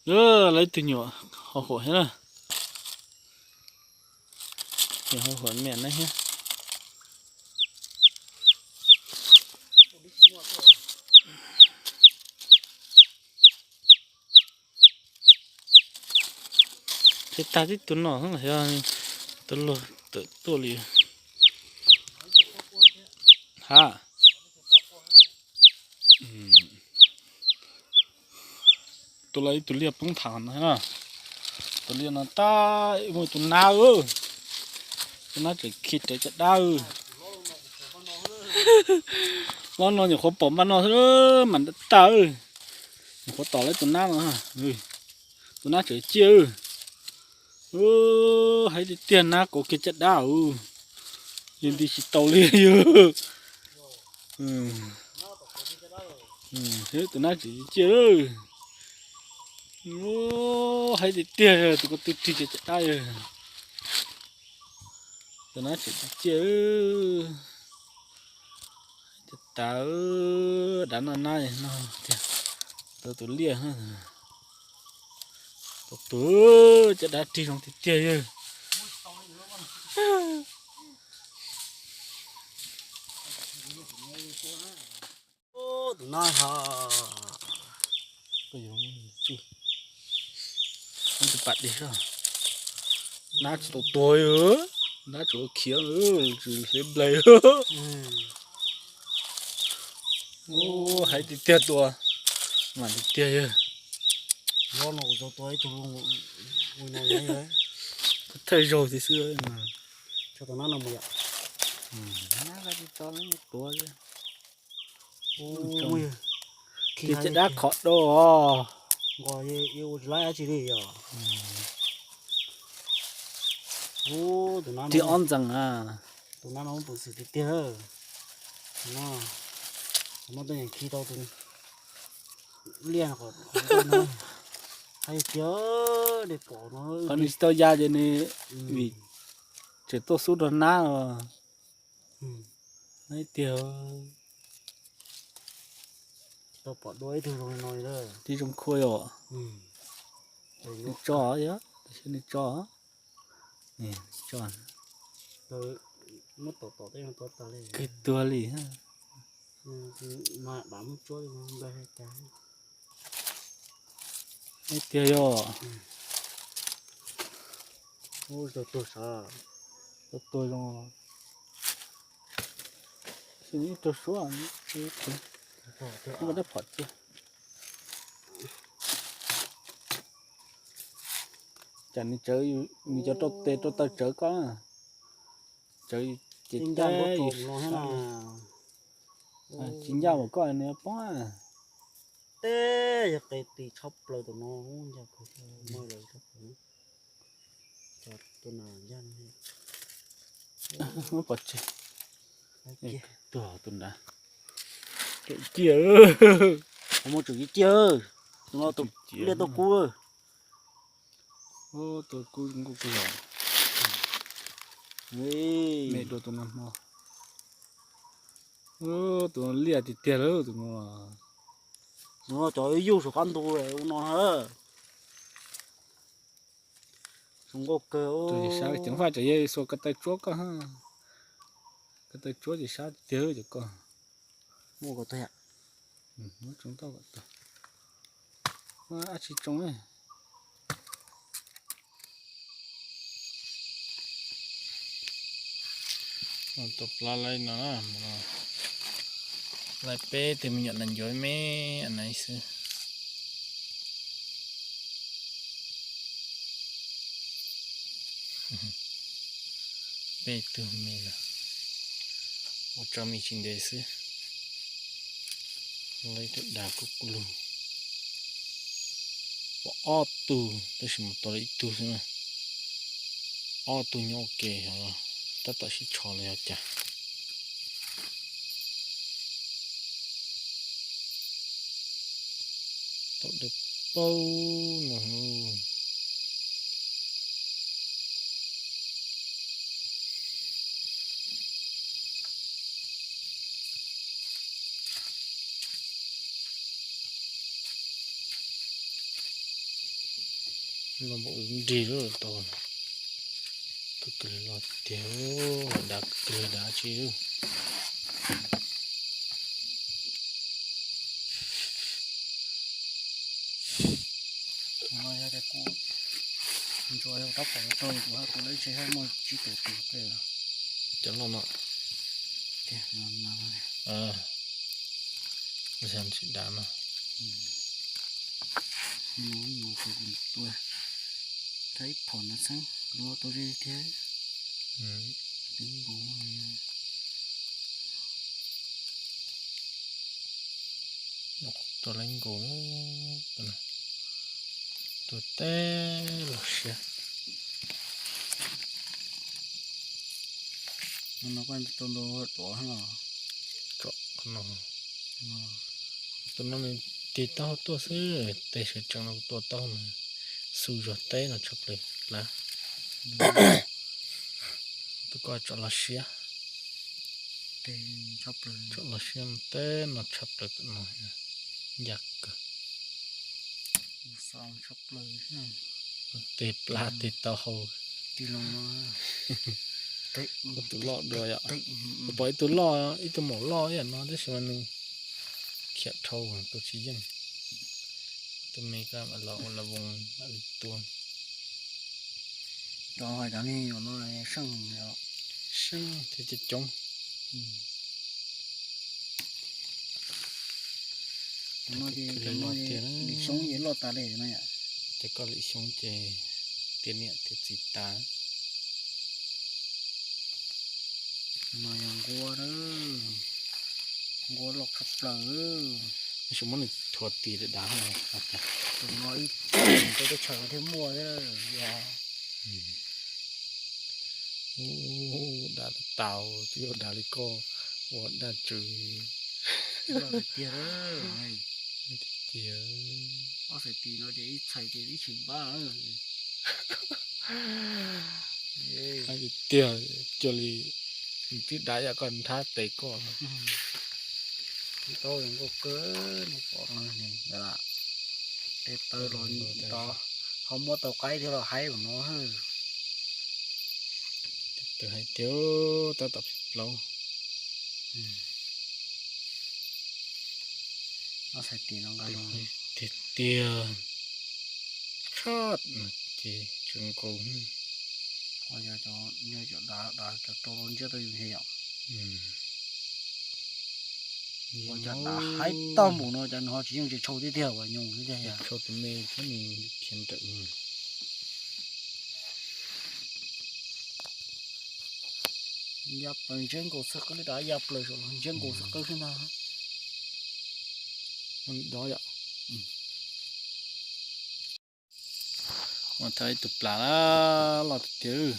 Lawv tus nyuam ho huam thiab na. Nyuam ho huam me na thiab. Ces tag tib tug no, tus luag tawm tuaj li. Ha. Tus los ib tug liaj poob tham no na. Tus liaj no tab muaj tus nab, tus nab tseem khi rawv caj dab. Los no nyuam qhuav pom npaj no xwb mas tag, nyuam qhuav tom lawv tus nab no. Tus nab tseem ciaj. Hais tiag tiag, nab kov kiag caj dab, yus nti tsis tau li yus. Tus nab tseem ciaj. Hais tiag tiag, tus ko tw rig kiag caj dab. Tus nab tseem ciaj. Caj dab, dab noj nab no tiag. Tus, tus liaj, tus, tus caj dab rig zoo tiag tiag yawg. Tus nab ho, tus pam dej, nab tsis tau tuag, nab tsuas khiav, tsis hliv nplej. Hais tiag tiag tua, mas tiag tiag yawg. Thawj zaug tiag xwb. Tus nab no mus yom. Nab tsis tau tuag. Tus caj dab khov dua. Nqos ua tsis laib dab tsi li yom. Tus nab no, tig ob ntxees a. Tus nab no muaj peev xwm tiag tiag. No, muaj teeb meem khi tau tus liaj no. Hais tiag, nej pom no, qhov nws tsis tau ya ces nws vim tseem tuaj xub rau nab os. Hais tiag, tau pom dua ib tug zoo li no li. Tib zoo khua yom. Nws tso yom, tam sim nws tso. Nws tso, muab tom tom tej no tau tas li. Kawg tuag li. Mas dam muab tsuab li no npawg hais cas. Hais tiag yom. Ub, tau tuag sav, tau tuag zoo. Ib tug suab, ib tug dab phom cia. Cas nws tsawv, nws cov rau tes rau taw tsawv koj, tsawv ces ncaj, tsis ncaj mas koj nws poob. Tej yog qe tis tshaj plaws tus no, ncaj kawg, muaj lawv tshaj plaws. Tus no ncaj, muab pov tseg. Tuag tus nrad. Ciaj, muab tsum ciaj, tus no tus liaj tuaj kub. Tuaj kub nkuj kub los. Me dua tus no hmo. Tus liaj tiag tiag lawm tus no. Tus no cov yuj saum qab ntug ua no na. Zoo nkauj kawg. Tus ceev faj tseem yog xuas ko taw tsuab koj, ko taw tsuab ces sab tiag cov koj. Muaj ko taw, muab tsoo tau ko taw, muab dab tsi tsoo ne. Tua plab laib no, laib peb tug me nyuam nas ncuav me na xwb. Peb tug me no, ua tso me tsis ntev xwb. Laib tus dag kuj lug. Pom ob tug tab sis mus tua lawm ib tug xwb na. Ob tug nyob ua ke, tab tom sib tsho los yog cas. Tau dawb paug no. Los npaum nrig lub tau. Kawg kawg los tiag, dav kawg dav tsi. Tus no yog tias kuv ntsuas yog rab phom rau kuv hab, kuv lawv tsev hab muaj tsib tus tus peb. Cov loj no. Tiag no no. Tsis dav no. Mus tus kuv tua, rab ib phom no xeeb kuv tua ze thiab. Twb nkaus. Tua lawv nkaus, tua teb los siab. No koj tua ntau tuav no. Tus no nws tig taub hau tuaj xwb, tes sawv tsees no tua taub hau, xu zog teb no tshaj plaws plab. Tus koj tsom los siab. Tsom los siab teb no tshaj plaws no, ncaj kawg. Tes plab tes taub hau. Tus loj dua yom. Pom ib tug loj, ib tug maum loj ib yam no tab sis mas nws khiav dhau tus tsis yeej. Tus me koj mam los ua la voos mam li tua. Cov hais cov neeg no seej, seej thiab coob coob. Tus no ces lim xyoob ces loj tas li no yom. Ces koj lim xyoob ces tiag niam tiag txiv tas. No yog nquab, nquab loj tshaj plaws. Tab sis muab nws thuav tis dav. Tus no ib teb chaws thiaj muaj thiab. Dav tas, twb yog dav li koj ua daj tswv. Tiag, ob txhais tis no ces ib txhais ces ib tsis npab. Tiag, cuag li twb dav yam koj nrhab tes koj. Tau nkauj kawg, pom tej taw los tod ho muab tau qaib thiab los haib ua no. Tus hais tiag tab tom plaub. Ob txhais tis no nqa tiag tiag, tshaj ces tsis nkaus. Yog cov dav dav cov rau los ntsiab tau yus ntshe yom. Ua cas dav haib tag npaum no cas nws ho tsis yeej tsis tshau tiag tiag, ua nyoos tiag tiag. Tshau tus me thiab nws khiav nrawm. Ya plaws ntsiab nkaus txog qwb li, dav ya plaws saum los ntsiab nkaus txog qwb xwb ntag. Dov yom. Ua tau ib tug plas loj tiag tiag.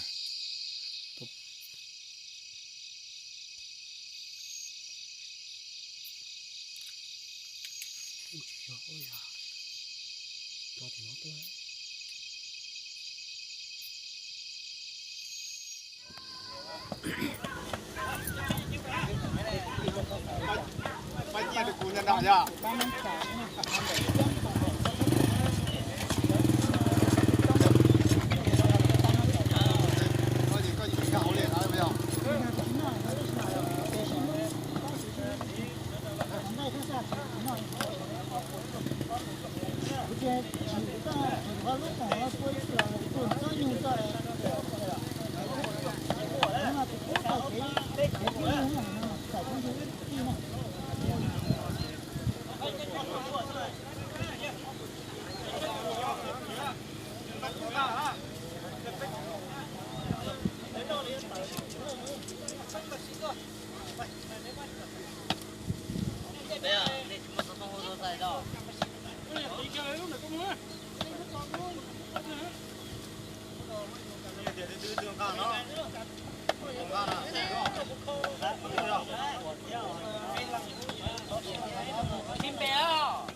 Kim pe os,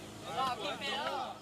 kim pe os.